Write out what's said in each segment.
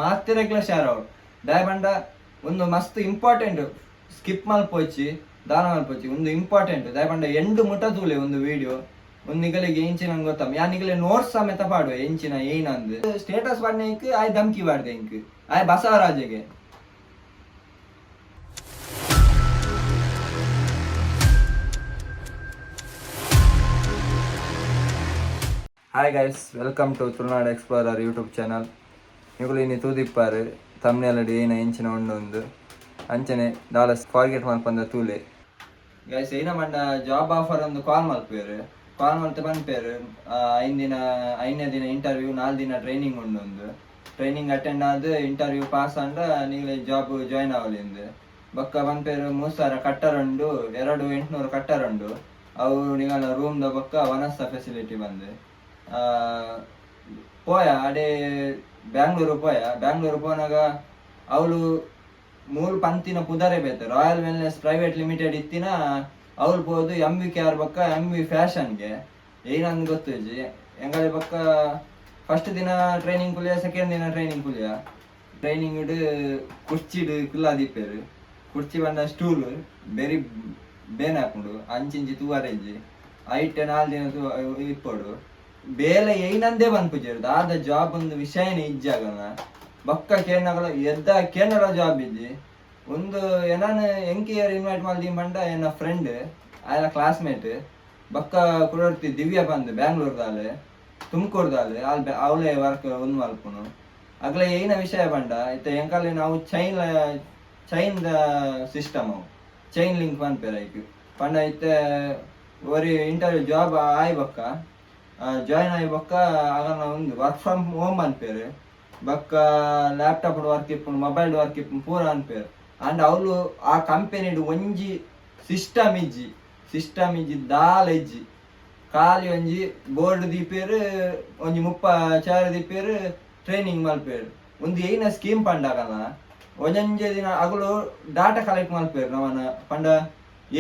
ಮಾತೆರೆಗ್ಲ share ಆವಡ್ ದಾಯೆ ಪಂಡ ಒಂದು ಮಸ್ತ್ ಇಂಪಾರ್ಟೆಂಟ್ ಸ್ಕಿಪ್ ಮಲ್ಪೊಚ್ಚಿ ದಾನ ಮಲ್ಪೊಚ್ಚಿ ಒಂದು ಇಂಪಾರ್ಟೆಂಟ್ ದಾಯೆ ಪಂಡ ಎಂಡ್ ಮುಟ ತೂಲೆ ಒಂದು ವಿಡಿಯೋ ಒಂದು ನಿಗಲಿಗೆ ಎಂಚಿನ ಗೊತ್ತ ಯಾ ನಿಗಲೆ ನೋಟ್ಸ್ ಸಮೇತ ಪಾಡುವೆ ಎಂಚಿನ ಏನಂದ್ ಸ್ಟೇಟಸ್ ಪಾಡ್ನೆ ಆಯ್ ಧಮ್ಕಿ ಪಾಡ್ದೆ ಇಂಕ್ ಆಯ್ ಬಸವರಾಜಗೆ. Hi guys, welcome to Tulunad explorer YouTube channel. ನಿಗುಲು ಇನಿ ತೂದಿಪ್ಪಾರು ತಮ್ನೆಲಡು ಏನ ಎಂಚಿನ ಉಂಡು ಅಂಚನೆ ದಾಲ ಫಾರ್ಗೆಟ್ ಮಲ್ಪಂದ ತೂಲೆ. ಗೈಸ್, ಏನ ಮಂಡ ಜಾಬ್ ಆಫರ್ ಒಂದು ಕಾಲ್ ಮಲ್ಪೇರು, ಕಾಲ್ ಮಲ್ತೆ ಪನ್ಪೇರು 5 ದಿನ, 5ನೇ ದಿನ ಇಂಟರ್ವ್ಯೂ, 4 ದಿನ ಟ್ರೈನಿಂಗ್ ಉಂಡು. ಒಂದು ಟ್ರೈನಿಂಗ್ ಅಟೆಂಡ್ ಆದ್ ಇಂಟರ್ವ್ಯೂ ಪಾಸ್ ಆಂಡ ನಿಗಲೆ ಜಾಬ್ ಜಾಯ್ನ್ ಆವಲಿಂದು. ಬೊಕ್ಕ ಪನ್ಪೇರು 3000 ಕಟ್ಟರುಂಡು, 2800 ಕಟ್ಟರುಂಡು, ಅವು ನಿಗಲ ರೂಮ್ ದ ಬೊಕ್ಕ ವನಸ್ತ ಫೆಸಿಲಿಟಿ ಬಂದು. ಪೋಯ ಅಡೆ ಬ್ಯಾಂಗ್ಳೂರು ಪೋಯ. ಬ್ಯಾಂಗ್ಳೂರು ಪೋನಾಗ ಅವಳು ಮೂಲು ಪಂತಿನ ಪುದರೆ ಬೇತೆ royal wellness private limited ಇತ್ತಿನ. ಅವಳು ಪೋದು M V K R ಬೊಕ್ಕ ಎಂ ವಿ ಫ್ಯಾಷನ್ಗೆ. ಏನಂದ್ ಗೊತ್ತಿಜ್ಜಿ ಎಂಗಳೆ. ಬೊಕ್ಕ ಫಸ್ಟ್ ದಿನ ಟ್ರೈನಿಂಗ್ ಕುಲಿಯ, ಸೆಕೆಂಡ್ ದಿನ ಟ್ರೈನಿಂಗ್ ಕುಲಿಯ. ಟ್ರೈನಿಂಗ್ ಕುರ್ಚಿಡ್ ಕುಲ್ಲಾದಿಪ್ಪೇರು. ಕುರ್ಚಿ ಬಂದ ಸ್ಟೂಲ್ ಬೆರಿ ಬೇನೆ ಹಾಕೊಂಡು ಅಂಚಿಂಚಿ ತೂವರೆಂಜಿ ಐಟ್ 4 ದಿನ ತೂ ಇಪ್ಪೊಡು. ಬೇಲೆ ಏನಂದೇ ಪನ್ಪುಜೆರ್, ದಾದ ಜಾಬ್ ಒಂದು ವಿಷಯನೇ ಇಜ್ಜಾಗಲ್ಲ. ಬೊಕ್ಕ ಕೇನಗಲ ಎದ್ದ ಕೇನಲ ಜಾಬ್ ಇಜ್ಜಿ. ಒಂದು ಎನನ್ ಎಂಕ್ ಏರ್ ಇನ್ವೈಟ್ ಮಲ್ದಿ ಪಂಡ ಎನ್ನ ಫ್ರೆಂಡ್ ಆಯನ ಕ್ಲಾಸ್ಮೇಟ್ ಬೊಕ್ಕ ಕುಡರ್ತಿ ದಿವ್ಯ ಪಂದ್, ಬ್ಯಾಂಗ್ಳೂರ್ದಾಲೆ, ತುಮಕೂರ್ದಾಲೆ. ಆಲ್ ಅವಳೇ ವರ್ಕ್ ಒಂದು ಮಲ್ಪುನು. ಅಗ್ಲ ಏನ ವಿಷಯ ಪಂಡ ಇತ್ತೆ ಎಂಕಲೆ ನಾವು chain chain the system ಅವು, ಚೈನ್ ಲಿಂಕ್ ಪನ್ಪೆರ್ ಐಕ್. ಪಂಡ ಇತ್ತೆ ಒರಿ ಇಂಟರ್ವ್ಯೂ ಜಾಬ್ ಆಯ್ ಬೊಕ್ಕ ಜಾಯ್ನ್ ಆಯಿ ಬೊಕ್ಕ ಅಗನ ಒಂದು work from home ಅನ್ಪೇರು, ಬೊಕ್ಕ ಲ್ಯಾಪ್ಟಾಪ್ ವರ್ಕ್ ಇಪ್ಪುಂಡು, ಮೊಬೈಲ್ ವರ್ಕ್ ಇಪ್ಪುಂಡು ಪೂರ ಅನ್ಪೇರು. ಅಂಡ್ ಅವ್ಲು ಆ ಕಂಪನಿಡ್ ಒಂಜಿ ಸಿಸ್ಟಮ್ ಇಜ್ಜಿ, ಸಿಸ್ಟಮ್ ಇಜ್ಜಿ, ದಾಲ ಇಜ್ಜಿ. ಖಾಲಿ ಒಂಜಿ ಬೋರ್ಡ್ ದೀಪೇರು, ಒಂಜಿ 30 ಚೇರ್ ದೀಪೇರು, ಟ್ರೈನಿಂಗ್ ಮಲ್ಪೇರು. ಒಂದು ಏನ ಸ್ಕೀಮ್ ಪಂಡಾಗಲ್ಲ, ಒಂಜೊಂಜೆ ದಿನ ಅಗುಲು ಡಾಟಾ ಕಲೆಕ್ಟ್ ಮಲ್ಪೇರು ನಮನ. ಪಂಡ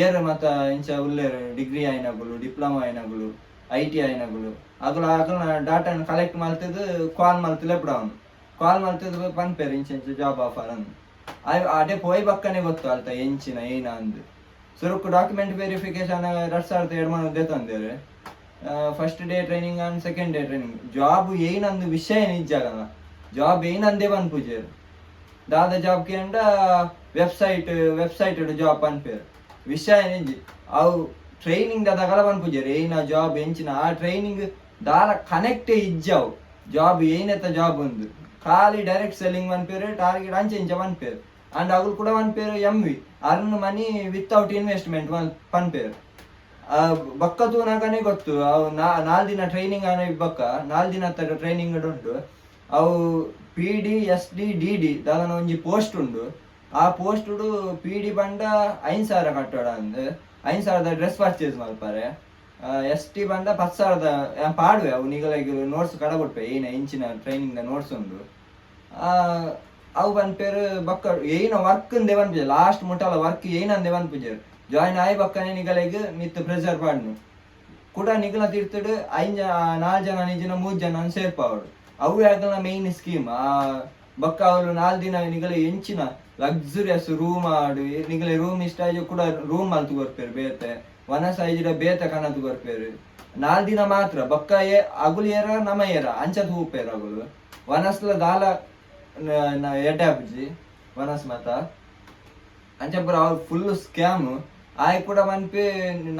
ಏರ್ ಮತ ಇಂಚ ಉಲ್ಲೇರು, ಡಿಗ್ರಿ ಆಯ್ನಗುಲು, ಡಿಪ್ಲೊಮಾ ಆಯ್ನಗುಲು, IT ಆಯ್ನಗುಲು, ಅಗುಲು ಅಗುಲ್ನ ಡಾಟಾನ ಕಲೆಕ್ಟ್ ಮಲ್ತದು ಕಾಲ್ ಮಲ್ತು ಲೆಪ್ಪಡವನು. ಕಾಲ್ ಮಲ್ತದು ಪನ್ಪೇರು ಇಂಚ ಇಂಚ ಜಾಬ್ ಆಫರ್ ಅಂದ್. ಅಡೆ ಪೋಯ್ ಬಕ್ಕನೆ ಗೊತ್ತು ಅಲ್ತ ಎಂಚಿನ ಏನ ಅಂದ್. ಸುರುಕು document verification 2000 ಎಡ್ಮನ ದೇತಂದೇರು. First day training and second day training job ಏನಂದು ವಿಷಯ ಇಜ್ಜಾಗಲ್ಲ. ಜಾಬ್ ಏನಂದೇ ಪನ್ಪುಜೆರ್. ದಾದ ಜಾಬ್ ಕೇಂಡ website, website job ಪನ್ಪೇರು. ವಿಷಯ ಇಜ್ಜಿ. ಅವು ಟ್ರೈನಿಂಗ್ ದಾದಾಗಲ ಪನ್ಪುಜೆರ್ ಏನ ಜಾಬ್ ಎಂಚಿನ. ಆ ಟ್ರೈನಿಂಗ್ ದಾಲ ಕನೆಕ್ಟ್ ಇಜ್ಜವು ಜಾಬ್ ಏನತ್ತ ಜಾಬ್ ಒಂದು. ಖಾಲಿ ಡೈರೆಕ್ಟ್ ಸೆಲ್ಲಿಂಗ್ ಪನ್ಪೇರು, ಟಾರ್ಗೆಟ್ ಅಂಚೆ ಇಂಚ ಪನ್ಪೇರು. ಅಂಡ್ ಅಗುಲು ಕೂಡ ಪನ್ಪೇರು M V earn money without investment ಪನ್ಪೇರು. ಬೊಕ್ಕ ತೂನಗನೇ ಗೊತ್ತು ಅವು 4 ದಿನ ಟ್ರೈನಿಂಗ್ ಆನ ಬೊಕ್ಕ 4 ದಿನ ಟ್ರೈನಿಂಗ್ ಉಂಟು. ಅವು PD, SD, DD ದಾದನ ಒಂಜಿ ಪೋಸ್ಟ್ ಉಂಡು. ಆ post P D ಪಂಡ 5000 ಕಟ್ಟೋಡ ಅಂದ್, 5000ದ ಡ್ರೆಸ್ ಪರ್ಚೇಸ್ ಮಲ್ಪಾರೆ. ಎಸ್ ಟಿ ಪಂಡ 10,000ದ ಪಾಡುವೆ. ಅವು ನಿಗಲೆಗ್ ನೋಟ್ಸ್ ಕಡ ಕೊಡ್ಪೆ, ಏನ ಇಂಚಿನ ಟ್ರೈನಿಂಗ್ ದ ನೋಟ್ಸ್ ಉಂಡು. ಅವು ಪನ್ಪೇರು. ಬೊಕ್ಕ ಏನ ವರ್ಕ್ ಅಂದೆ ಪನ್ಪುಜೆರ್. ಲಾಸ್ಟ್ ಮುಟ್ಟಲ ವರ್ಕ್ ಏನಂದೆ ಪನ್ಪುಜೆರ್. ಜಾಯಿನ್ ಆಯಿ ಬೊಕ್ಕನೆ ನಿಗಲೆಗ್ ಮಿತ್ತ್ ಪ್ರೆಷರ್ ಪಾಡ್ನು. ಕೂಡ ನಿಗಲ ತೀರ್ತುಡು ಐನ್ 4 ಜನ ನಿಜಿನ 3 ಜನ ಸೇರ್ಪಾವಡು. ಅವು ಯಾಕಲ ಮೈನ್ ಸ್ಕೀಮ್. ಆ ಬೊಕ್ಕ ಅವ್ರು 4 ದಿನ ನಿಗಲ ಎಂಚಿನ ಲಕ್ಸುರಿಯಸ್ ರೂಮ್ ಆಡು, ನಿಗಲೆ ರೂಮ್ ಇಷ್ಟ ಆಯ್ಜು ಕೂಡ ರೂಮ್ ಮಲ್ತು ಕೊರ್ಪೇರು, ಬೇತೆ ವನಸ ಐಜಿಡ ಬೇತೆ ಕನತು ಕೊರ್ಪೇರು. 4 ದಿನ ಮಾತ್ರ. ಬೊಕ್ಕ ಅಗುಲು ಏರ ನಮ ಏರ ಅಂಚ ತೂಪೇರು ಅಗುಲು. ವನಸ್ಲ ದಾಲ ಎಡ್ಡೆ ಆಪುಜಿ ವನಸ್ ಮಾತ ಅಂಚ ಪೂರ. ಅವು ಫುಲ್ ಸ್ಕ್ಯಾಮ್. ಆಯ್ ಕೂಡ ಪನ್ಪಿ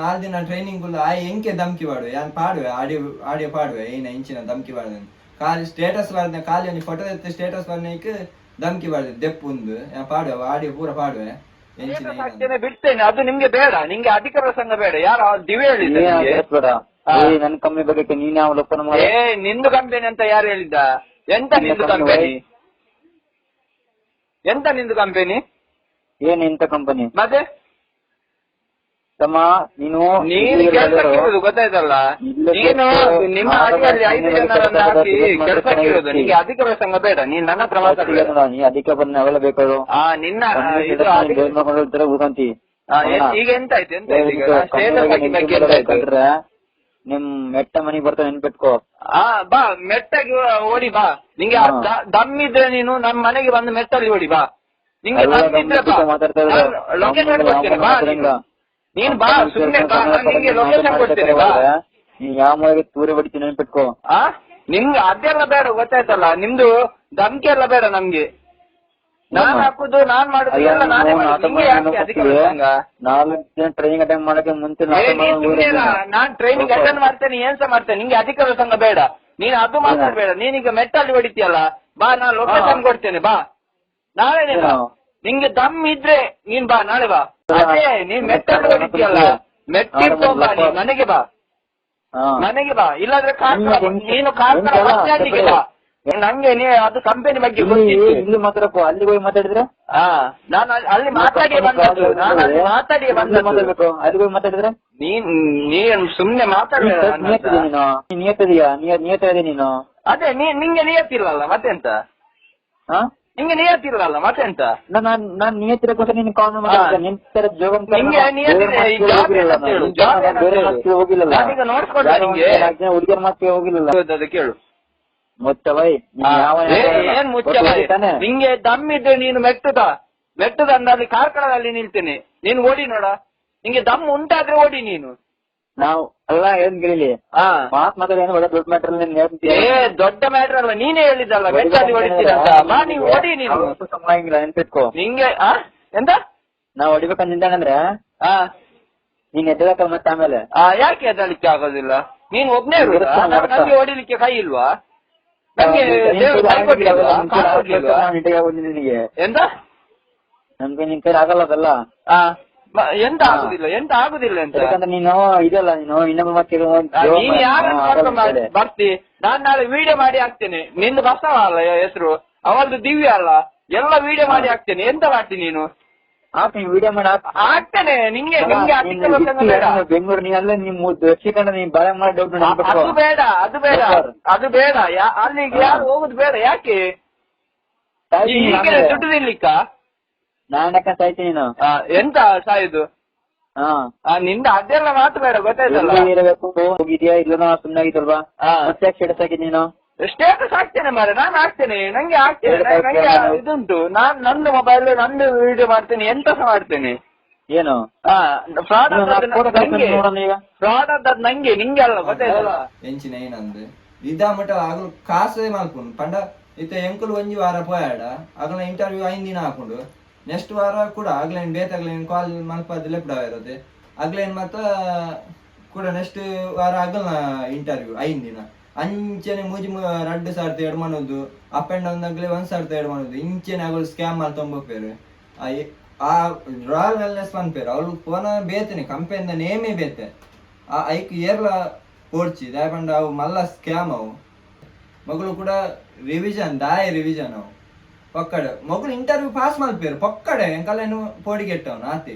4 ದಿನ ಟ್ರೈನಿಂಗ್ ಆಯ್ ಎಂಕೆ ಧಮ್ಕಿ ಪಾಡುವೆ. ಯಾನ್ ಪಾಡುವೆ, ಆಡಿಯೋ ಆಡಿಯೋ ಪಾಡುವೆ ಏನ ಇಂಚಿನ ಧಮ್ಕಿ ಪಾಡ್ದೆ. ಖಾಲಿ ಸ್ಟೇಟಸ್ ಪಾಡ್ದೆ, ಖಾಲಿ ಒಂಜಿ ಫೋಟೋ ಎತ್ತು ಸ್ಟೇಟಸ್ ಪಾಡ್ನೆಕ್ ಧಮ್ಕಿ ಪಾಡ್ದೆ. ದೆಪ್ಪುಂದು ಯಾನ್ ಪಾಡುವೆ, ಆಡಿಯೋ ಪೂರ ಪಾಡುವೆ ಎಂಚಿನ ಏನಂದ್. ಹಾಕ್ತೇನೆ, ಬಿಡ್ತೇನೆ. ಅದು ನಿಮ್ಗೆ ಬೇಡ, ನಿಂಗೆ ಅಧಿಕ ಪ್ರಸಂಗ ಬೇಡ. ಯಾರು ಆ ದಿವ್ಯ ಹೇಳಿದ್ದ ನಿಂಗೆ? ಬೇಡ. ಹಾ. ಏ, ನನ್ ಕಂಪ್ನಿ ಬಗ್ಗೆ ನೀನ್ ಯಾವ ಲೋಪನ ಮಗ? ಏ, ನಿಂದು ಕಂಪನಿ ಅಂತ ಯಾರು ಹೇಳಿದ್ದ? ಎಂತ ನಿಂದು ನಿನ್ನ ಕಂಪನಿ? ಎಂತ ನಿಂದು ಕಂಪನಿ? ಏನ್ ಎಂತ ಕಂಪನಿ? ಮತ್ತೆ? ತಮ್ಮ, ನೀನು ನೀನು ಕೆಲ್ಸಕ್ಕಿರುದು ಗೊತ್ತಾಯ್ತಲ್ಲ. ಇಲ್ಲ. ನೀನು ನಿಮ್ಮ ಅಡಿಯಲ್ಲಿ ಐದು ಜನರನ್ನ ಹಾಕಿ ಕೆಲ್ಸಕ್ಕಿರುದು. ನಿಂಗೆ ಅಧಿಕ ಪ್ರಸಂಗ ಬೇಡ, ನೀನ್ ನನ್ನ ಹತ್ರ ಮಾತಾಡ್ಬೇಡ. ನೀ ಅದಕ್ಕೆ ಬಂದ ಅವೆಲ್ಲ ಬೇಕಾದ್ರು ಆ ನಿನ್ನ ಇದು ಅಧಿಕ ಊದಂತಿ. ಈಗ ಎಂತ ಆಯ್ತು, ಎಂತ ಆಯ್ತು? ಈಗ ಸ್ಟೇಟಸ್ ಹಾಕಿದ್ದಕ್ಕೆ ಎಂತ ಆಯ್ತು? ನಿಮ್ ಮೆಟ್ಟ ಮನಿಗ್ ಬರ್ತಾ ನೆನ್ಪಿಟ್ಕೋ. ಆ ಬಾ, ಮೆಟ್ಟಾಗಿ ಹೊಡಿ ಬಾ. ನಿಂಗೆ ಹಾ. ದಮ್ ಇದ್ರೆ ನೀನು ನಮ್ಮ ಮನೆಗೆ ಬಂದು ಮೆಟ್ಟಲ್ಲಿ ಹೊಡಿ ಬಾ. ನಿಂಗೆ ಅಲ್ಲ, ದಮ್ ಇದ್ರೆ ಬಾ. ಮಾತಾಡ್ತಾ ಇರೋದು. ಲೊಕೇಶನ್ ಕೊಡ್ತೇನೆ ಬಾ ನೀನು. ನೀನ್ ಬಾ, ಸುಮ್ನೆ ಬಾ, ನಾನ್ ನಿಂಗೆ ಲೊಕೇಶನ್ ಕೊಡ್ತೇನೆ ಬಾ. ನೀನ್ ಯಾವ ಮೂಲೆಗೆ ತೂರಿ ಹೊಡಿತೀನಿ ನೆನ್ಪಿಟ್ಕೋ. ಆ ನಿಮ್ಗೆ ಅದೆಲ್ಲ ಬೇಡ, ಗೊತ್ತಾಯ್ತಲ್ಲ? ನಿಮ್ದು ಧಮ್ಕಿ ಎಲ್ಲ ಬೇಡ ನಮ್ಗೆ. ನಾನ್ ಏನಮ್ಮ? ಹಾಕುದು, ನಾನ್ ಮಾಡುದು ಅಲ್ಲ, ಎಲ್ಲ ನಾನೇ ನೀನು ಮಾಡುದು. ನಾಟಕ ನಿಂಗೆ ಯಾಕೆ ಮಾಡಿ ಅದಕ್ಕೆ ಪ್ರಸಂಗ? ನಾಲ್ಕು ಜನ ಟ್ರೈನಿಂಗ್ ಅಟೆಂಡ್ ಮಾಡಕ್ಕೆ ಮುಂಚೆ ಏ, ನಾಟಕ ನೀನ್ ಮಾಡೋ ಸುಮ್ನೆ ಇರ. ಊರಲ್ಲಿ. ನಾನ್ ಟ್ರೈನಿಂಗ್ ಅಟೆಂಡ್ ಮಾಡ್ತೇನೆ, ಏನ್ಸ ಮಾಡ್ತೇನೆ. ನಿಂಗೆ ಅಧಿಕ ಪ್ರಸಂಗ ಬೇಡ, ನೀನ್ ಅದು ಮಾತಾಡ್ಬೇಡ. ನೀನೀಗ ಮೆಟ್ಟಲ್ಲಿ ಹೊಡಿತೀಯಲ್ಲ, ಬಾ, ನಾನ್ ಲೊಕೇಶನ್ ಕೊಡ್ತೇನೆ ಬಾ. ನಾಳೆನೆ ಬಾ. ಏನು? ನಿಂಗೆ ದಮ್ ಇದ್ರೆ ನೀನ್ ಬಾ, ನಾಳೆ ಬಾ. ಅದೇ ನೀನ್ ಮೆಟ್ಟಲ್ಲಿ ಹೊಡಿತೀಯಲ್ಲ, ಮೆಟ್ಟಿಟ್ಟು ಬಾ, ನೀನ್ ಮನೆಗೆ ಬಾ. ಹಾ. ಮನೆಗೆ ಬಾ, ಇಲ್ಲಾಂದ್ರೆ ಕಾರ್ಕಳ ನಿಮ್ಗೆ ನೀನು ಕಾರ್ಕಳ ನಿಮ್ಗೆ ಬಸ್ ಸ್ಟ್ಯಾಂಡಿಗೆ ಬಾ. ನಂಗೆ ನೀ ಅದು ಕಂಪನಿ ಬಗ್ಗೆ ಇಲ್ಲಿ ಗೊತ್ತಿತ್ತು. ಇಲ್ಲಿ ಮಾತಾಡಕ್ಕೋ, ಅಲ್ಲಿ ಹೋಗಿ ಮಾತಾಡಿದ್ರೆ? ಹಾ, ನಾನು ಅಲ್ಲಿ ಮಾತಾಡಿ ಬಂದದ್ದು, ನಾನು ಅಲ್ಲಿ ಮಾತಾಡಿ ಇಲ್ಲಿ ಬಂದದ್ದು. ಮಾತಾಡ್ಬೇಕು, ಅಲ್ಲಿ ಹೋಗಿ ಮಾತಾಡಿದ್ರೆ? ನೀನ್ ನೀನ್ ಸುಮ್ನೆ ಮಾತಾಡ್ಬೇಡ ನನ್ನ ಹತ್ರ. ನಿಯತ್ತಿದೆ ನೀನು, ನೀನ್ ನಿಯತ್ತಿದೀಯಾ? ನಿಯತ್ತಿದೆ ನೀನು. ಅದೇ ನೀ ನಿಂಗೆ ನಿಯತ್ತಿಲ್ಲಲ್ಲ ಮತ್ತೆಂತ? ಹಾ? ನಿಂಗೆ ನಿಯತ್ತಿಲ್ಲಲ್ಲ ಮತ್ತೆಂತ? ನಾನ್ ನಾನ್ ನಿಯತ್ತಿರಕ್ಕೋಸ್ಕರ ನೀನ್ ಕಾಲ್ ಮಾತಾಡ್ತೀನಿ. ನಿನ್ ತರ ಜೋಗಂ ತರ ನಿಂಗೆ ನಿಯತ್ತಿದೆ, ಈ ಜಾಬ್ ಏನಂತ ಹೇಳು, ಜಾಬ್ ಏನಂತ ಬೇರೆ ಹೇಳು. ಮಾತಿಗೆ ಹೋಗಿಲ್ಲಲ್ಲ. ನಾನೀಗ ನೋಟ್ಸ್ ಕೊಡ್ಲಾ ನಿಂಗೆ? ಹುಡುಗಿಯರ ಮಾತಿಗೆ ಹೋಗಿಲ್ಲಲ್ಲ. ಹೌದು, ಅದು ಕೇಳು. ಮುಚ್ಚ ಬೈ, ನೀನ್ ಯಾವ ಏ, ಏನ್ ಮುಚ್ಚ ಬಾಯ್? ತಾನೆ? ನಿಂಗೆ ದಮ್ ಇದ್ರೆ ನೀನು ಮೆಟ್ಟುದ ಮೆಟ್ಟುದ ಅಂದ್ರೆ ಅಲ್ಲಿ ಕಾರ್ಕಳದಲ್ಲಿ ನಿಲ್ತೇನೆ, ನೀನು ಓಡಿ ನೋಡ. ನಿಂಗೆ ದಮ್ ಉಂಟಾದ್ರೆ ಓಡಿ ನೀನು. ನಾವು ಅಲ್ಲ, ಏನ್ ಗಿಳಿಲಿ ಹಾ ಮಾತ್ ಮಾತಾಡಿ ಏನು ಒಳ್ಳೆ ದೊಡ್ಡ ಮ್ಯಾಟರ್. ಏ, ದೊಡ್ಡ ಮ್ಯಾಟರ್ ಅಲ್ಲ, ನೀನೇ ಹೇಳಿದ್ದಲ್ಲ ಮೆಟ್ಟಲ್ಲಿ ಹೊಡಿತೀನಿ ಅಂತ. ಬಾ, ನೀವು ಓಡಿ ನೀನು. ಆಗಿಲ್ಲ ನೆನ್ಪಿಟ್ಕೋ. ನಿಂಗೆ ಆ ಎಂತ? ನಾವ್ ಹೊಡಿಬೇಕಂತ ನಿಂತಾನಂದ್ರೆ ಆ ನೀನ್ ಎದ್ದಳಕ ಮತ್ತೆ ಆಮೇಲೆ. ಆ, ಯಾಕೆ ಎದ್ದಳಿಕ್ಕೆ ಆಗೋದಿಲ್ಲ? ನೀನ್ ಒಬ್ನೇ ಇರುದಾ? ಇರುತ್ತೆ, ಇರುತ್ತೆ. ನಂಗೆ ಹೊಡಿಲಿಕ್ಕೆ ಕೈ ಇಲ್ವಾ? ನಂಗೆ ದೇವ್ರು ಕೈ ಕೊಡ್ಲಿಲ್ವಾ, ಕಾಲ್ ಕೊಡ್ಲಿಲ್ವಾ? ನಿನಗೆ ಎಂತ? ನಮ್ಗೆ ನಿನ್ ಕೈಲಿ ಆಗಲ್ಲ ಅದೆಲ್ಲ. ಆ ಎಂತ ಆಗುದಿಲ್ಲ, ಎಂತ ಆಗುದಿಲ್ಲ ಎಂತ? ಯಾಕಂದ್ರೆ ನೀನು ಇದಲ್ಲ, ನೀನು ಇನ್ನೊಬ್ಬ ಮತ್ತೆ ನೀನ್ ಯಾರನ್ನು ಕರ್ಕೊಂಡ್ ಬರ್ತಿ? ನಾನ್ ನಾಳೆ ವಿಡಿಯೋ ಮಾಡಿ ಹಾಕ್ತೇನೆ. ನಿಂದು ಬಸವ ಅಲ್ಲ ಹೆಸರು, ಅವಳದು ದಿವ್ಯ ಅಲ್ಲ, ಎಲ್ಲ ವಿಡಿಯೋ ಮಾಡಿ ಹಾಕ್ತೇನೆ. ಎಂತ ಮಾಡ್ತಿ ನೀನು? ಹಾಕ್, ನೀನ್ ವಿಡಿಯೋ ಮಾಡಿ ಹಾಕ್. ಹಾಕ್ತೇನೆ ನಿಂಗೆ. ನಿಂಗೆ ನೀನ್ ಅಧಿಕ ಪ್ರಸಂಗ ಬೇಡ. ಬೆಂಗಳೂರು ನೀನ್ ಅಲ್ಲೇ ನಿಮ್ ದಕ್ಷಿಣ ಕನ್ನಡ ನೀನ್ ಬಾಳೆ ಮಾಡಿ ಡೌಟ್. ಅದು ಬೇಡ, ಅದು ಬೇಡ, ಅದು ಬೇಡ. ಅಲ್ಲಿಗೆ ಯಾರು ಹೋಗುದು ಬೇಡ. ಯಾಕೆ ಹೀಗೆ ದುಡ್ಡು ತಿನ್ಲಿಕ್ಕ? ನಾನ್ ಯಾಕ ಸಾಯ್ತೀನಿ ನೀನು? ಎಂತ ಸಾಯುದು? ಹಾ. ನಿಂದ ಅದೆಲ್ಲ ಮಾತು ಬೇಡ, ಗೊತ್ತಾಯ್ತಲ್ಲ? ಎಲ್ಲಿ ಇರಬೇಕು ಹೋಗಿದ್ಯಾ ಇಲ್ಲ ಸುಮ್ನೆ ಆಗಿತ್ತಲ್ವಾ? ಹಾ. ಮತ್ತೆ ಯಾಕೆ ಸ್ಟೇಟಸ್ ಹಾಕಿದ್ ನೀನು? ಸ್ಟೇಟಸ್ ಹಾಕ್ತೇನೆ ಮಾರ್ರೆ, ನಾನು ಹಾಕ್ತೇನೆ, ನಂಗೆ ಹಾಕ್ತೇನೆ. Status ನಂಗೆ ಹಾಕ್ತೀಯ? ಇದುಂಟು, ನಾನ್ ನಂದು ಮೊಬೈಲ್ ನಂದು ವಿಡಿಯೋ ಮಾಡ್ತೇನೆ, ಎಂತ ಸಹ ಮಾಡ್ತೇನೆ. ಏನು ಹಾ, ಫ್ರಾಡ್ ನೀನು ನಾನ್ photo ಕಳ್ಸ್ತೀನಿ ನಂಗೆ, ನೋಡೋಣ ಈಗ. ಫ್ರಾಡ್ ಆದದ್ದು ನಂಗೆ, ನಿಂಗೆ ಅಲ್ಲ, ಗೊತ್ತಾಯ್ತಲ್ಲ? ಎಂಚಿನ ಏನಂದ್ ಇದ ಮಟ್ಟ ಅಗಲು ಕಾಸೇ ಮಲ್ಪುಂಡು ಪಂಡ ಇತ್ತ ಎಂಕುಲು ಒಂಜಿ ವಾರ ಪೋಯಾಡ ಅಗಲ ಇಂಟರ್ವ್ಯೂ 5 ದಿನ ಹಾಕೊಂಡು ನೆಕ್ಸ್ಟ್ ವಾರ ಕೂಡ ಅಗ್ಲೇನ್ ಬೇತಗ್ಲೇನ್ ಕಾಲ್ ಮಲ್ಪದ್ ಲೆಪ್ಡ ಇರುತ್ತೆ ಅಗ್ಲೇನ್ ಮತ್ತ ಕೂಡ ನೆಕ್ಸ್ಟ್ ವಾರ ಅಗಲ್ನ ಇಂಟರ್ವ್ಯೂ 5 ದಿನ ಅಂಚನೆ ಮೂಜಿ ರಡ್ಡು ಸಾರ್ತಿ ಎರಡು ಮನೋದು ಅಪ್ ಅಂಡ್ ಡೌನ್ ಆಗ್ಲಿ 1 ಸಾರ್ತಿ ಎರಡು ಮನೋದು ಇಂಚೆನೆ ಅಗಲು ಸ್ಕ್ಯಾಮ್ ಮಲ್ತೊಂಬೋಪೇರು. ಆ ರಾಯಲ್ ವೆಲ್ನೆಸ್ ಪನ್ಪೇರು ಅವ್ಳು ಫೋನ ಬೇತನೆ ಕಂಪೆನಿದ ನೇಮೇ ಬೇತೆ. ಆ ಐಕ್ ಏರ್ಲ ಪೋಡ್ಚಿ ದಾಯ ಪಂಡ ಅವು ಮಲ್ಲ ಸ್ಕ್ಯಾಮ್. ಅವು ಮಗಳು ಕೂಡ ರಿವಿಷನ್ ದಾಯ ರಿವಿಷನ್ ಅವು ಪಕ್ಕಡೆ ಮಗಳು ಇಂಟರ್ವ್ಯೂ ಪಾಸ್ ಮಲ್ಪೇರು ಪಕ್ಕಡೆ ಎಂಕಲೇನು ಪೋಡಿಗೆಟ್ಟವನು ಆತಿ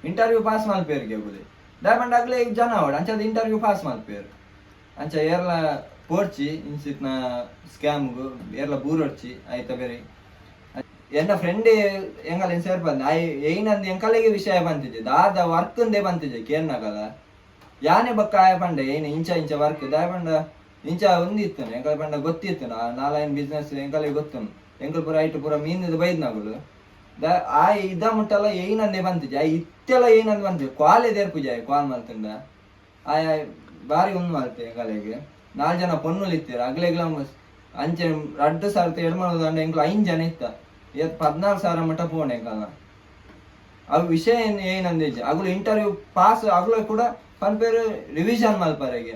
ಇಂಟರ್ವ್ಯೂ ಪಾಸ್ ಮಲ್ಪೇರಿಗೆ ಹೋಗುದು ದಾಯ ಪಂಡ ಅಗ್ಲೇ ಜನ ಅವಡು ಅಂಚದ ಇಂಟರ್ವ್ಯೂ ಪಾಸ್ ಮಲ್ಪೇರು ಅಂಚ ಏರ್ಲ ಪೋಡ್ಚಿ ಇನ್ಸಿತ್ನ ಸ್ಕ್ಯಾಮ್ಗು ಏರ್ಲ ಬೂರೊಡ್ಚಿ ಆಯ್ತ ಬೇರೆ. ಎನ್ನ ಫ್ರೆಂಡ್ ಎಂಗಲ್ ಸೇರ್ಪಂದೆ ಆಯ್ ಏಯ್ನಂದು ಎಂಕಲೆಗೆ ವಿಷಯ ಬಂತಿದ್ದೆ ದಾದ ವರ್ಕ್ ಅಂದೇ ಬಂತಿದ್ದೆ ಕೇರ್ನಾಗಲ್ಲ ಯಾನೆ ಬಕ್ಕ ಆಯ ಪಂಡೆ ಏನ್ ಇಂಚ ಇಂಚ ವರ್ಕ್ ದಾಯ ಪಂಡ ಇಂಚ ಒಂದಿತ್ತು ಎಂಕಲ್ ಪಂಡ ಗೊತ್ತಿತ್ತು ನಾಲೈನ್ ಬಿಸ್ನೆಸ್ ಎಂಕಲಿಗೆ ಗೊತ್ತು ಎಂಕಲ್ ಪೂರ ಐಟ್ ಪೂರ ಮೀನಿದ ಬೈದ್ನಗಳು the ಆ ಇದ ಮುಟ್ಟಲ್ಲ ಏಯ್ನಂದೇ ಬಂತಿದ್ದೆ ಆ ಇತ್ತೆಲ್ಲ ಏನಂದ್ ಬಂತಿದ್ದೆ ಕಾಲೇ ದೇರ್ಪುಜ ಕಾಲ್ ಮಲ್ತಂಡ ಆಯ ಬಾರಿ ಒಂದು ಮಲ್ತೆ ಎಂಕಲೆಗೆ 4 ಜನ ಪೊನ್ನುಲು ಇತ್ತೀರ ಅಗ್ಲೆಗ್ಲ ಅಂಚೆ ರಡ್ಡು ಸಾವಿರದ ಎಡ್ಮನದ ಅಂಡ ಎಂಕಲ್ 5 ಜನ ಇತ್ತ ಏತ್ 14,000 ಮಟ್ಟ ಪೋಣೆ ಎಂಕಲ್ನ. ಅವು ವಿಷಯ ಏನಂದೇಜಿ ಅಗುಲು ಇಂಟರ್ವ್ಯೂ ಪಾಸ್ ಅಗುಲು ಕೂಡ ಪನ್ಪೇರು ರಿವಿಷನ್ ಮಲ್ಪರೆಗೆ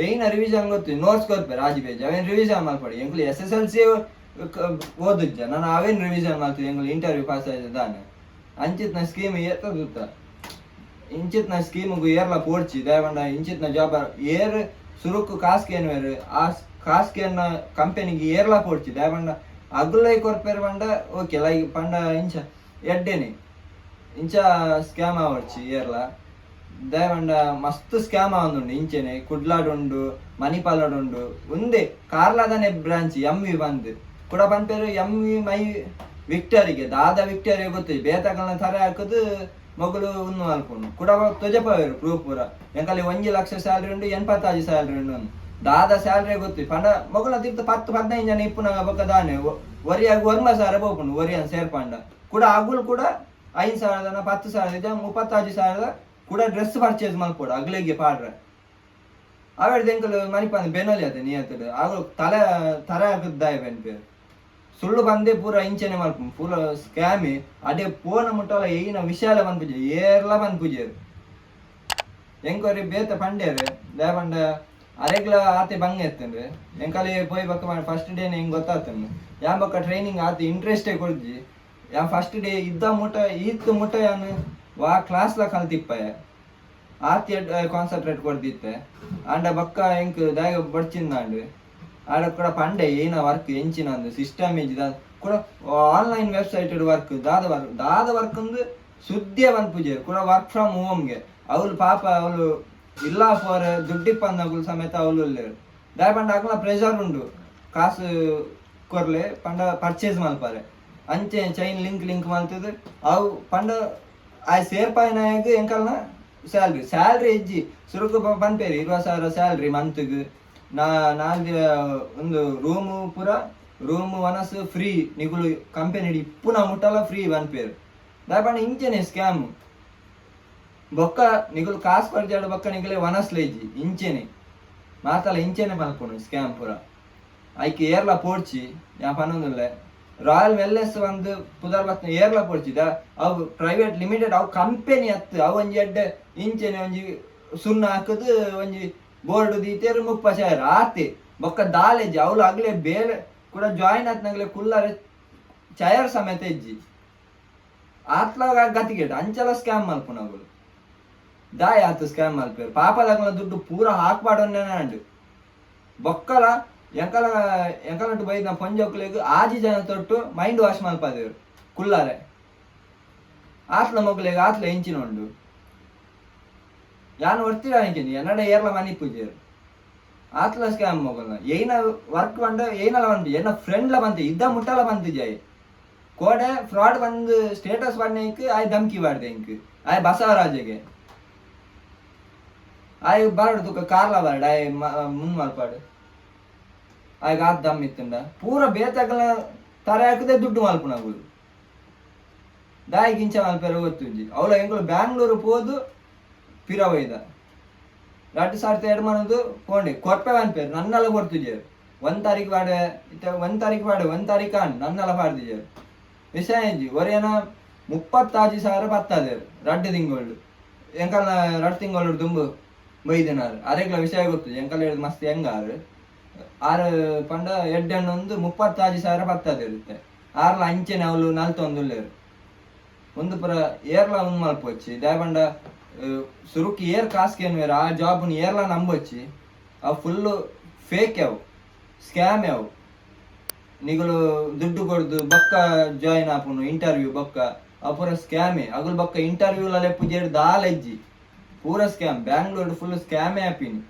ಏನ ರಿವಿಷನ್ ಗೊತ್ತು ನೋಟ್ಸ್ ಕೊರ್ಪೇರು ಆಜಿ ಬೇಜಿ ಅವೇನ್ ರಿವಿಷನ್ ಮಲ್ಪಡಿ ಎಂಕುಲು SSLC ಓದುಜ್ಜ ನಾನು ಅವೇನ್ ರಿವಿಷನ್ ಮಲ್ತಿದ್ದೆ ಎಂಕುಲು ಇಂಟರ್ವ್ಯೂ ಪಾಸ್ ಆಯ್ತು ದಾನೆ ಅಂಚಿತ್ನ ಸ್ಕೀಮ್ ಏತದುತ್ತ ಇಂಚಿತ್ನ ಸ್ಕೀಮ್ಗು ಏರ್ಲ ಪೋಡ್ಚಿ ದಯಪಂಡ ಇಂಚಿತ್ನ ಜಾಬ್ ಏರ್ ಸುರುಕು ಕಾಸ್ಕೇನ್ ವೇರು ಆ ಕಾಸ್ಕೇನ ಕಂಪನಿಗೆ ಏರ್ಲ ಪೋಡ್ಚಿ ದಯಪಂಡ ಅಗುಲೈ ಕೊರ್ಪೇರು ಪಂಡ ಓಕೆ ಲೈಕ್ ಪಂಡ ಇಂಚ ಎಡ್ಡೆನೆ ಇಂಚ ಸ್ಕ್ಯಾಮ್ ಆವಡ್ಚಿ ಏರ್ಲ ದಯಪಂಡ ಮಸ್ತ್ ಸ್ಕ್ಯಾಮ್ ಆವೊಂದುಂಡು ಇಂಚೆನೆ ಕುಡ್ಲಾಡುಂಡು ಮಣಿಪಾಲಡುಂಡು ಒಂದೇ ಕಾರ್ಲಾದನೆ ಬ್ರಾಂಚ್ ಎಂ ವಿ ಬಂದ್ ಕೂಡ ಪನ್ಪೇರು ಎಂ ವಿ ಮೈ ವಿಕ್ಟರಿಗೆ ದಾದ ವಿಕ್ಟರಿಗೆ ಗೊತ್ತು ಬೇತಕಲ್ನ ತರೆ ಹಾಕುದು ಮೊಗಲು ಉಂದು ಮಲ್ಪುನು ಕುಡ ತೊಜಪಾವೇರು ಪ್ರೂಫ್ ಪೂರ. ಎಂಕಲೆ 1 ಲಕ್ಷ ಸ್ಯಾಲ್ರಿ ಉಂಡು, 86 ಸ್ಯಾಲ್ರಿ ಉಂಡು ಅಂದ್. ದಾದ ಸ್ಯಾಲ್ರಿ ಗೊತ್ತು ಪಂಡ ಮೊಗಲ ತಿರ್ತು 10, 15 ಜನ ಇಪ್ಪುನಾಗ ಬೊಕ್ಕ ದಾನೆ ಒರಿಯಾಗ 9 ಸಾವಿರ ಪೋಪುಂಡು. ಒರಿಯನ್ ಸೇರ್ಪಂಡ ಕೂಡ ಅಗುಲ್ ಕೂಡ 5 ಸಾವಿರದ, 10 ಸಾವಿರದ, 36 ಸಾವಿರದ ಕೂಡ ಡ್ರೆಸ್ ಪರ್ಚೇಸ್ ಮಲ್ಪೊಡು ಅಗ್ಲೆಗೆ ಪಾಡ್ರೆ. ಅವೆಡ್ದು ಎಂಕುಲು ಮನಿಪಂದೆ ಬೆನೊಲಿ ಅತೆ ನಿಯತ್ತುಡು ಅಗುಲು ತಲೆ ತರೆ ಹಾಕುದಾಯ ಪನ್ಪೇರು. ಸುಳ್ಳು ಬಂದೆ ಪೂರ ಇಂಚನೆ ಮಲ್ಪು, ಪೂರ ಸ್ಕ್ಯಾಮಿ. ಅಡೆ ಪೋನ ಮುಟ್ಟಲ ಏನ ವಿಶಾಲ ಪನ್ಪುಜೆ, ಏರ್ಲ ಪನ್ಪುಜೆರ್. ಎಂಕೊರಿ ಬೇತೆ ಪಂಡೇರು ದಾಯೆ ಪಂಡ ಅರೆಗ್ಲ ಆತೆ ಬಂಗ ಎತ್ತುಂಡು. ಎಂಕಲೆ ಪೋಯ್ ಬೊಕ್ಕ ಫಸ್ಟ್ ಡೇ ಎಂಕ್ ಗೊತ್ತಾತುಂಡು. ಯಾನ್ ಬೊಕ್ಕ ಟ್ರೈನಿಂಗ್ ಆತೆ ಇಂಟ್ರೆಸ್ಟೇ ಕೊರ್ಜಿ. ಯಾನ್ ಫಸ್ಟ್ ಡೇ ಇದ್ದ ಮುಟ ಈತ್ ಮುಟ ಯಾನ್ ವಾ ಕ್ಲಾಸ್ ಲ ಕಲ್ತಿಪ್ಪಯೆ, ಆತಿ ಕಾನ್ಸಂಟ್ರೇಟ್ ಕೊರ್ದಿತ್ತೆ. ಆಂಡ ಬೊಕ್ಕ ಎಂಕ್ ದಾಯೆ ಬಡ್ಚಿಂದಾಂಡ್. ಆಡ ಕೂಡ ಪಂಡೆ ಏನ ವರ್ಕ್ ಎಂಚಿನ ಅಂದ್ ಸಿಸ್ಟಮ್ ಇಜ್ಜಿ ಕೂಡ online website work ದಾದ ವರ್ಕ್ ದಾದ ವರ್ಕ್ ಅಂದ್ ಸುದ್ದಿಯ ಪನ್ಪುಜೆರ್. ಕೂಡ ವರ್ಕ್ ಫ್ರಮ್ ಹೋಮ್ಗೆ. ಅವ್ಲು ಪಾಪ ಅವ್ಲು ಇಲ್ಲ ಫಾರ್ ದುಡ್ಡಿಪ್ಪಂದಗುಲು ಸಮೇತ ಅವ್ಲು ಉಲ್ಲೆರ್. ದಾಯೆ ಪಂಡ ಅಕ್ಲ ಪ್ರೆಷರ್ ಉಂಡು, ಕಾಸು ಕೊರ್ಲೆ ಪಂಡ ಪರ್ಚೇಸ್ ಮಲ್ಪರೆ. ಅಂಚೆ chain link link ಮಲ್ತದು. ಅವು ಪಂಡ ಆ ಸೇರ್ಪಾಯಿನಾಯಗ್ ಎಂಕಲ್ನ ಸ್ಯಾಲ್ರಿ ಸ್ಯಾಲ್ರಿ ಇಜ್ಜಿ. ಸುರುಕು ಪನ್ಪೇರು 20 ಸಾವಿರ ಸ್ಯಾಲ್ರಿ ಮಂತ್ಗ್, ನಾ ನಾಲ್ ಒಂದು ರೂಮು ಪೂರ ರೂಮ್ ವನಸ್ ಫ್ರೀ, ನಿಗುಲು ಕಂಪನಿ ಇಪ್ಪುನ ಮುಟ್ಟಲ ಫ್ರೀ ಪನ್ಪೇರು. ದಾಯೆ ಪಂಡ ಇಂಚೆನೆ ಸ್ಕ್ಯಾಮ್. ಬೊಕ್ಕ ನಿಗುಲು ಕಾಸು ಕೊರ್ಜಾಡು, ಬೊಕ್ಕ ನಿಗುಲೆ ವನಸ್ಲ ಇಜ್ಜಿ. ಇಂಚೆನೆ ಮಾತಲ ಇಂಚೆನೆ ಮಲ್ಪುನು ಸ್ಕ್ಯಾಮ್ ಪೂರ. ಐಕ್ ಏರ್ಲ ಪೋಡ್ಚಿ ಯಾನ್ ಪನೊಂದುಲ್ಲೆ. ರಾಯಲ್ ವೆಲ್ನೆಸ್ ಒಂದು ಪುದರ್ ಬತ್ತ್ ಏರ್ಲ ಪೋಡ್ಚಿ ದ. ಅವು ಪ್ರೈವೇಟ್ ಲಿಮಿಟೆಡ್, ಅವು ಕಂಪೆನಿ ಅತ್ತು. ಅವು ಒಂಜಿ ಎಡ್ಡೆ ಇಂಚೆನೆ ಒಂಜಿ ಸುಣ್ಣ ಹಾಕುದು, ಒಂಜಿ ಬೋರ್ಡ್ ದೀತೆರ್, 30 ಸಾವಿರ ಆತೆ. ಬೊಕ್ಕ ದಾಲೇಜಿ ಅವ್ಲು ಅಗ್ಲೆ ಬೇಲೆ ಕೂಡ ಜಾಯಿನ್ ಆತ್ನಗ್ಲೆ ಕುಲ್ಲರೆ ಚೇರ್ ಸಮೇತ ಇಜ್ಜಿ. ಆತ್ಲ ಗತಿಗೇಟ್ ಅಂಚಲ ಸ್ಕ್ಯಾಮ್ ಮಲ್ಪುನಗುಲು. ದಾಯ ಆತು ಸ್ಕ್ಯಾಮ್ ಮಲ್ಪೇರು? ಪಾಪದಗ್ಲ ದುಡ್ಡು ಪೂರ ಹಾಕ್ಬಾಡೊನ್ನೆ ಅಂಡು. ಬೊಕ್ಕಲ ಎಂಕಲ ಎಂಕಲಂಟು ಬೈದ ಪೊಂಜೋಕ್ಲೆಗ್ ಆಜಿ ಜನ ತೊಟ್ಟು ಮೈಂಡ್ ವಾಶ್ ಮಲ್ಪದೇರು ಕುಲ್ಲಾರೆ. ಆತ್ಲ ಮೊಗ್ಲೆಗ್ ಆತ್ಲ ಎಂಚಿನ ಉಂಡು? ಯಾನ್ ಒರ್ತಿರ ಎನ್ನಡ ಏರ್ಲ ಮನಿಪುಜೇರು. ಆತ್ಲ ಸ್ಕ್ಯಾಮ್ ಮೊಗಲ್ನ. ಏನ ವರ್ಕ್ ಬಂಡ ಏನಲ ಬಂತು, ಎನ್ನ ಫ್ರೆಂಡ್ಲ ಬಂತು, ಇದ್ದ ಮುಟ್ಟಲ ಬಂತು. ಜೈ ಕೋಡೆ ಫ್ರಾಡ್ ಬಂದು ಸ್ಟೇಟಸ್ ಬಂದ ಆಯ್ ಧಮ್ಕಿ ಬಾಡ್ದೆ ಇಂಕ್. ಆಯ್ ಬಸವರಾಜಗೆ ಆಯ್ ಬರಡು ತುಕ ಕಾರ್ಲ ಬರಡು ಆಯ್ ಮುಂದ್ ಮಲ್ಪಾಡು. ಆಯ್ಗ ಆತ್ ದಮ್ ಇತ್ತುಂಡ ಪೂರ ಬೇತಗಲ ತರೆ ಹಾಕದೆ ದುಡ್ಡು ಮಲ್ಪುನಗುಲು. ದಾಯಿ ಗಿಂಚ ಮಲ್ಪೆರ ಗೊತ್ತುಂಜಿ. ಅವಳ ಎಂಕುಲು ಬ್ಯಾಂಗ್ಳೂರು ಪೋದು ಪಿರ ಒಯ್ದ 2002 ಮನದು ಪೋಂಡೆ ಕೊರ್ಪೆ ಪನ್ಪೇರು, ನನ್ನಲ ಕೊರ್ತುಜೇರು. 1 ತಾರೀಕು ಪಾಡೆ ಇತ್ತೆ, 1 ತಾರೀಕು ಪಾಡೆ, 1 ತಾರೀಕು ಆಂಡ್ ನನ್ನಲ ಪಾಡ್ದಿಜೇರು. ವಿಷಯ ಇಜ್ಜಿ. ಒರಿಯನ 36 ಸಾವಿರ ಪತ್ತದೇರು 2 ತಿಂಗಳು. ಎಂಕಲ್ನ 2 ತಿಂಗಳು ದುಂಬು ಬೈದಿನಾರು. ಅರೆಗ್ಲ ವಿಷಯ ಗೊತ್ತು. ಎಂಕಲ್ ಹಿಡ್ದು ಮಸ್ತ್ ಹೆಂಗಾರು ಆರು ಪಂಡ ಎಡ್ಡೆ ಒಂದು 36 ಸಾವಿರ ಪತ್ತದಿರುತ್ತೆ. ಆರ್ಲ ಅಂಚೆನೆ ಅವಳು ನಲ್ತೊಂದುಲ್ಲೇರು. ಒಂದು ಪುರ ಏರ್ಲ ಉಂದು ಮಲ್ಪೊಚ್ಚಿ. ದಾಯೆ ಪಂಡ ಸುರುಕ್ ಏರ್ ಕಾಸ್ಕೇನ್ವೇರ್ ಆ ಜಾಬ್ನ ಏರ್ಲ ನಂಬೊಚ್ಚಿ. ಅವು ಫುಲ್ಲು ಫೇಕ್ ಅವು, ಸ್ಕ್ಯಾಮ್ ಅವು. ನಿಗುಲು ದುಡ್ಡು ಕೊಡ್ದು ಬೊಕ್ಕ ಜಾಯಿನ್ ಆಪುನು, ಇಂಟರ್ವ್ಯೂ ಬೊಕ್ಕ ಅವು ಪೂರ ಸ್ಕ್ಯಾಮೇ. ಅಗುಲು ಬೊಕ್ಕ ಇಂಟರ್ವ್ಯೂ ಲೆಪ್ಪುಜೇರ್ ದಾಲ ಇಜ್ಜಿ. ಪೂರ ಸ್ಕ್ಯಾಮ್. ಬ್ಯಾಂಗ್ಳೂರ್ ಫುಲ್ ಸ್ಕ್ಯಾಮೇ ಆಪಿನಿ.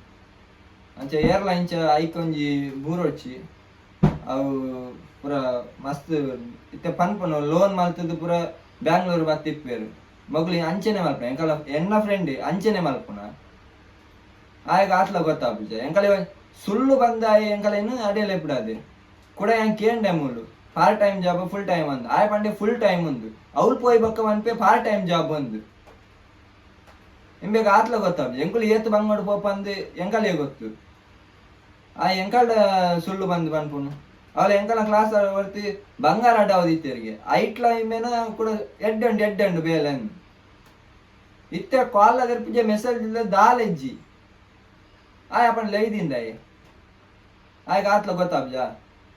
ಅಂಚ ಏರ್ಲ ಇಂಚ ಐಕೊಂಜಿ ಬೂರೊಚ್ಚಿ. ಅವು ಪೂರ ಮಸ್ತ್ ಇತ್ತೆ ಪನ್ಪುನು ಲೋನ್ ಮಲ್ತದ್ದು ಪೂರ ಬ್ಯಾಂಗ್ಳೂರ್ ಬತ್ತಿಪ್ಪೇರು. ಮೊಗ್ಲು ಅಂಚೆನೆ ಮಲ್ಪುನ. ಎಂಕಲ ಎನ್ನ ಫ್ರೆಂಡ್ ಅಂಚೆನೆ ಮಲ್ಪುನ. ಆಯಗ ಆತ್ಲ ಗೊತ್ತಾಪುಜ. ಎಂಕಲೆ ಸುಳ್ಳು ಬಂದಾಯ ಎಂಕಲೇನು ಅಡಿಯಲ್ಲ ಇಪ್ಪಡಾದೆ. ಕೂಡ ಯಾನ್ ಕೇಂಡೆ ಮೂಲು part time job full time ಅಂದ್. ಆಯ್ ಪಂಡೆ ಫುಲ್ ಟೈಮ್ ಉಂದು. ಅವ್ಲು ಪೋಯ್ ಬೊಕ್ಕ ಪನ್ಪೆ part time job ಒಂದು. ಇಂಬೇಗ ಆತ್ಲ ಗೊತ್ತಾಪುಜ. ಎಂಕುಲು ಏತ್ ಬಂಗೋಡು ಪೋಪಂದು ಎಂಕಲೇ ಗೊತ್ತು. ಆ ಎಂಕಲ್ಡ ಸುಳ್ಳು ಬಂದು ಪನ್ಪುನು. ಅವಳ ಎಂಕಲ ಕ್ಲಾಸ್ ವರ್ತಿ ಬಂಗಾರ ಅಡ್ಡ ಇತ್ತೆರಿಗೆ ಐಟ್ಲ ಇಂಬೇನ ಕೂಡ ಎಡ್ಡೆ ಉಂಡು, ಎಡ್ಡೆ ಉಂಡು ಬೇಲೆ ಅಂದ್. ಇತ್ತೆ ಕಾಲ್ ಪೂಜೆ ಮೆಸೇಜ್ ಇಲ್ಲ ದಾಲ ಇಜ್ಜಿ. ಆಯ್ ಅಪ್ಪಣ ಲೈದಿಂದ ಆಯ್ ಆಯ್ಗ ಆತ್ಲ ಗೊತ್ತಾಪ್ಜ.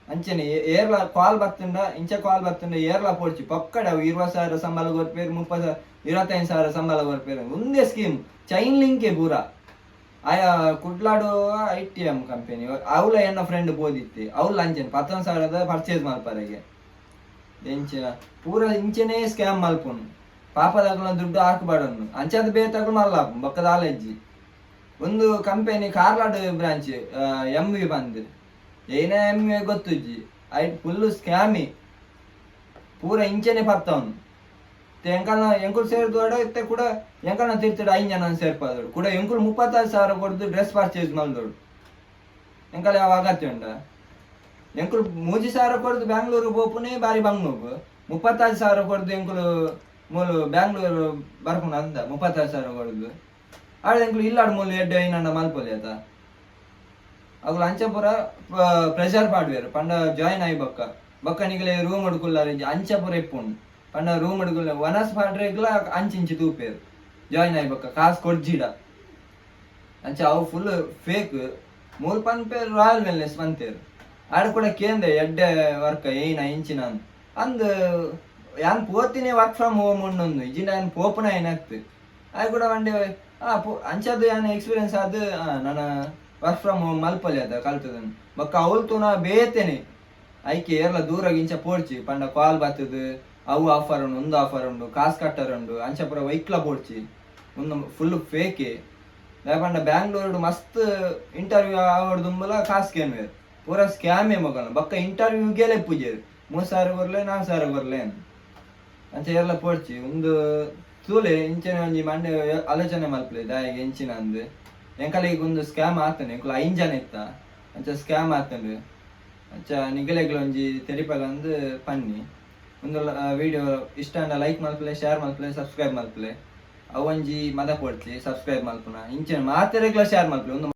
ಅಂಚೆನೆ ಏರ್ಲ ಕಾಲ್ ಬತ್ತುಂಡ, ಇಂಚ ಕಾಲ್ ಬತ್ತುಂಡ ಏರ್ಲ ಪೋಡ್ಚಿ ಪಕ್ಕಡೆ. ಅವು 20 ಸಾವಿರ ಸಂಬಳ ಕೊರ್ಪೇರು, 30 ಸಾವಿರ, 25 ಸಾವಿರ ಸಂಬಳ ಕೊರ್ಪೇರು. ಒಂದೇ ಸ್ಕೀಮ್ ಚೈನ್ ಲಿಂಕೆ ಪೂರ. ಆಯ ಕುಡ್ಲಾಡು ITM company ಅವಳ ಎನ್ನ ಫ್ರೆಂಡ್ ಬೋದಿತ್ತಿ. ಅವಳು ಅಂಚೆನೆ 19 ಸಾವಿರದ ಪರ್ಚೇಸ್ ಮಲ್ಪರೆಗೆ. ಎಂಚಿನ ಪೂರ ಇಂಚೆನೆ ಸ್ಕ್ಯಾಮ್ ಮಲ್ಪುನು. ಪಾಪದಾಗಲ ದುಡ್ಡು ಹಾಕಬಾಡನ್ನು. ಅಂಚಾದ ಬೇತಗಳು ಮಲ್ಲ ಬೊಕ್ಕದ ಆಲೆಜ್ಜಿ. ಒಂದು company Karlad branch MV bandh ಏನೇ MV ಗೊತ್ತುಜ್ಜಿ. ಐಟ್ ಫುಲ್ ಸ್ಕ್ಯಾಮಿ ಪೂರ. ಇಂಚೆನೆ ಪತ್ತವನು. ಎಂಕಲ್ನ ಎಂಕುಲು ಸೇರ್ದೋಡ ಇತ್ತೆ ಕೂಡ ಎಂಕಲ್ನ ತಿರ್ತುಡು 5 ಜನ ಸೇರ್ಪಾದೋಡು ಕೂಡ. ಎಂಕುಲು 36,000 ಕೊರ್ದು ಡ್ರೆಸ್ ಪರ್ಚೇಸ್ ಮಲ್ದೋಡು. ಎಂಕಲ್ ಯಾವ ಅಗತ್ಯ ಉಂಡ? ಎಂಕುಲು 3,000 ಕೊರ್ದು ಬ್ಯಾಂಗ್ಳೂರು ಪೋಪುನೇ ಬಾರಿ ಬಂಗ್ನೋಗು. 36,000 ಕೊರ್ದು ಎಂಕುಲು ಮೂಲು ಬ್ಯಾಂಗ್ಳೂರು ಬರ್ಪುನ ಅಂದ 36,000 ಕೊರ್ದು ಆಡ ಎಂಕುಲು ಇಲ್ಲಾಡ್ ಮೂಲು ಎಡ್ಡೆ ಐನಂಡ ಮಲ್ಪೊಲಿ ಆತ. ಅಗುಲು ಅಂಚ ಪೂರ ಪ್ರೆಷರ್ ಪಾಡ್ವೇರು. ಪಂಡ ಜಾಯಿನ್ ಆಯಿ ಬೊಕ್ಕ ಬೊಕ್ಕ ನಿಗಲೆ ರೂಮ್ ಹುಡುಕುಲ್ಲಾರ ಅಂಚ ಪೂರ ಇಪ್ಪುಂಡು. ಪಂಡ ರೂಮ್ ಹುಡುಕುಲ್ಲ ವನಸ್ ಪಾಡ್ರೆಗ್ಲ ಅಂಚಿಂಚಿ ತೂಪೇರು. ಜಾಯಿನ್ ಆಯಿ ಬೊಕ್ಕ ಕಾಸ್ ಕೊಡ್ಜಿಡ ಅಂಚ ಅವು ಫುಲ್ ಫೇಕ್. ಮೂಲು ಪನ್ಪೇರು ರಾಯಲ್ ವೆಲ್ನೆಸ್ ಪಂತೇರು. ಆಡ ಕೂಡ ಕೇಂದೆ ಎಡ್ಡೆ ವರ್ಕ್ ಏನ ಇಂಚಿನ ಅಂದ್. ಯಾನ್ ಪೋತಿನೇ ವರ್ಕ್ ಫ್ರಮ್ ಹೋಮ್ ಉಂಡೊಂದು ಇಜಿಂಡ ಯಾನ್ ಪೋಪುನ ಏನತ್ತು ಆಯ್ ಕೂಡ ಮಂಡೆ ಅಂಚದು ಯಾನ್ ಎಕ್ಸ್ಪೀರಿಯನ್ಸ್ ಆದ್ ನನ್ನ ವರ್ಕ್ ಫ್ರಮ್ ಹೋಮ್ ಮಲ್ಪೊಲಿ ಅದ ಕಲ್ತದನ್. ಬೊಕ್ಕ ಅವ್ಲು ತೂನ ಬೇತೆನೆ. ಐಕೆ ಏರ್ಲ ದೂರ ಇಂಚ ಪೋಡ್ಚಿ. ಪಂಡ ಕಾಲ್ ಬತ್ತದು, ಅವು ಆಫರ್ ಉಂಡು, ಒಂದು ಆಫರ್ ಉಂಡು, ಕಾಸ್ ಕಟ್ಟರ್ ಉಂಡು, ಅಂಚ ಪೂರ ವೈಕ್ಲ ಪೋಡ್ಚಿ. ಒಂದು ಫುಲ್ ಫೇಕೆ. ಪಂಡ ಬ್ಯಾಂಗ್ಳೂರ್ ಮಸ್ತ್ ಇಂಟರ್ವ್ಯೂ ಆವಡ್ ದುಂಬುಲ ಕಾಸ್ ಕೇನ್ವೇರ್. ಪೂರ ಸ್ಕ್ಯಾಮೇ ಮೊಗಲ್ನ. ಬೊಕ್ಕ ಇಂಟರ್ವ್ಯೂಗೆ ಲೆಪ್ಪುಜೆರ್. 3,000 ಕೊರ್ಲೆ, 4,000 ಕೊರ್ಲೆ ಅಂಚ ಏರ್ಲ ಪೋಡ್ಚಿ. ಒಂದು ತೂಲೆ ಇಂಚನೆ ಒಂಜಿ ಮಂಡೆ ಆಲೋಚನೆ ಮಲ್ಪಲೆ ದಾಯೆಗ್ ಎಂಚಿನ ಅಂದ್. ಎಂಕಲೆಗ್ ಒಂದು ಸ್ಕ್ಯಾಮ್ ಆತಂಡ್. ಎಂಕುಲು 5 ಜನ ಇತ್ತ, ಅಂಚ ಸ್ಕ್ಯಾಮ್ ಆತಂಡ್. ಅಂಚ ನಿಗಲೆಗ್ಲ ಒಂಜಿ ತೆರಿಪಾಲ ಅಂದ್ ಪನ್ನಿ. ಒಂದು ವಿಡಿಯೋ ಇಷ್ಟ ಅಂಡ ಲೈಕ್ ಮಲ್ಪಲೆ, ಶೇರ್ ಮಲ್ಪಲೆ, ಸಬ್ಸ್ಕ್ರೈಬ್ ಮಲ್ಪಲೆ. ಅವೊಂಜಿ ಮದ ಪೋಡ್ಚಿ ಸಬ್ಸ್ಕ್ರೈಬ್ ಮಲ್ಪುನ. ಇಂಚಿನ ಮಾತೆರೆಗ್ಲ ಶೇರ್ ಮಲ್ಪಲೆ ಒಂದು.